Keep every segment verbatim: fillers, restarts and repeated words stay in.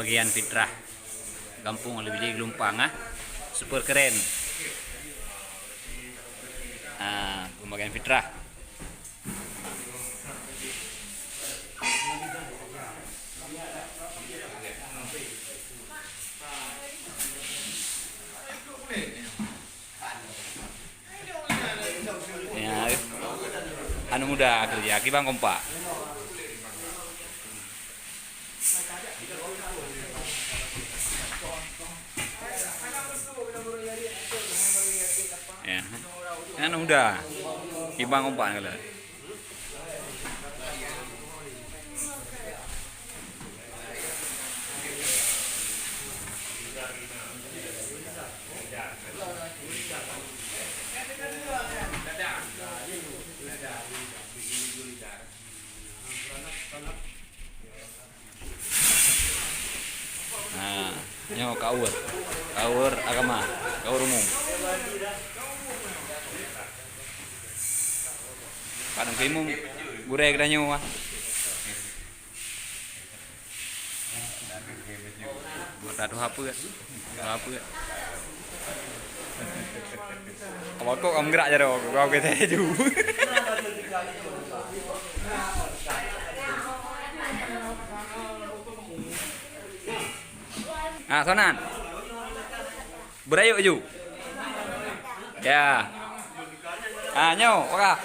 Bagian fitrah gampông leubeh jih geulumpang, ah. Super keren. Ah, pembagian fitrah. Ya, anu muda kerja, kibang kompak. Ya. Anu muda, kibang kompak kalau. Ha, nyoe kaur. Kaur agama, kaur umum. Padang imum gurée geutanyoe, ah. Buet atuh apa? Apa? Apa kok kamu gerak jaroe? Kau kata ju. Ah, Sonan. Beurayok ju. Ya. Ah, nyoe, wah.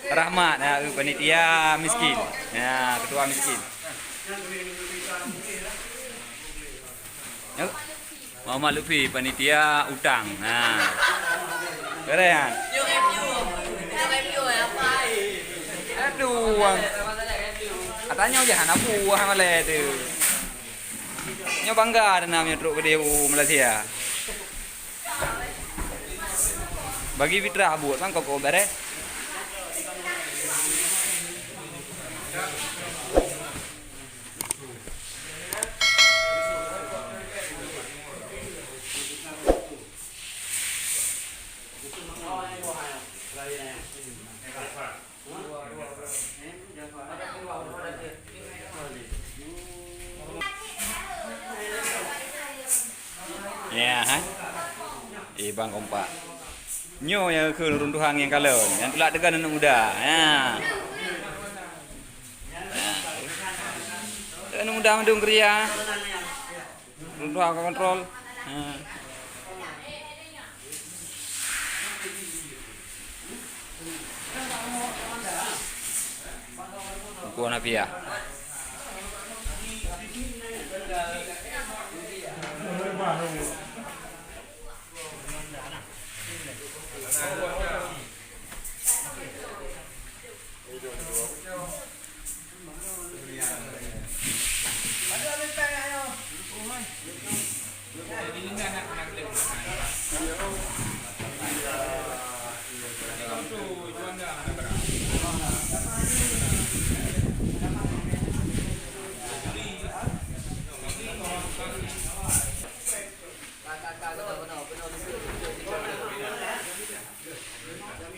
Rahmat, ya, panitia miskin. Ya, ketua miskin. Nyoe. Muhammad Lutfi, panitia utang. Ha. Beres, kan? Aduh, wang. Katanya udah anak buah malah tu. Nyoe bangga ada namanya truk gede u Malaysia. Bagi fitrah buat kan kok beres. Ya, ha? Eh, bang kompak. Nyoe nyang keu runtuhan nyang kalon, nyang tulak teuga aneuk muda. Ya. Ya. Aneuk muda mandum kerja. Runtuh ka kontrol. Ha. Buku Hanafiah.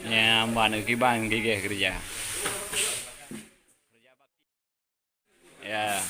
Ya, ban kiban gigeh kerja. Ya.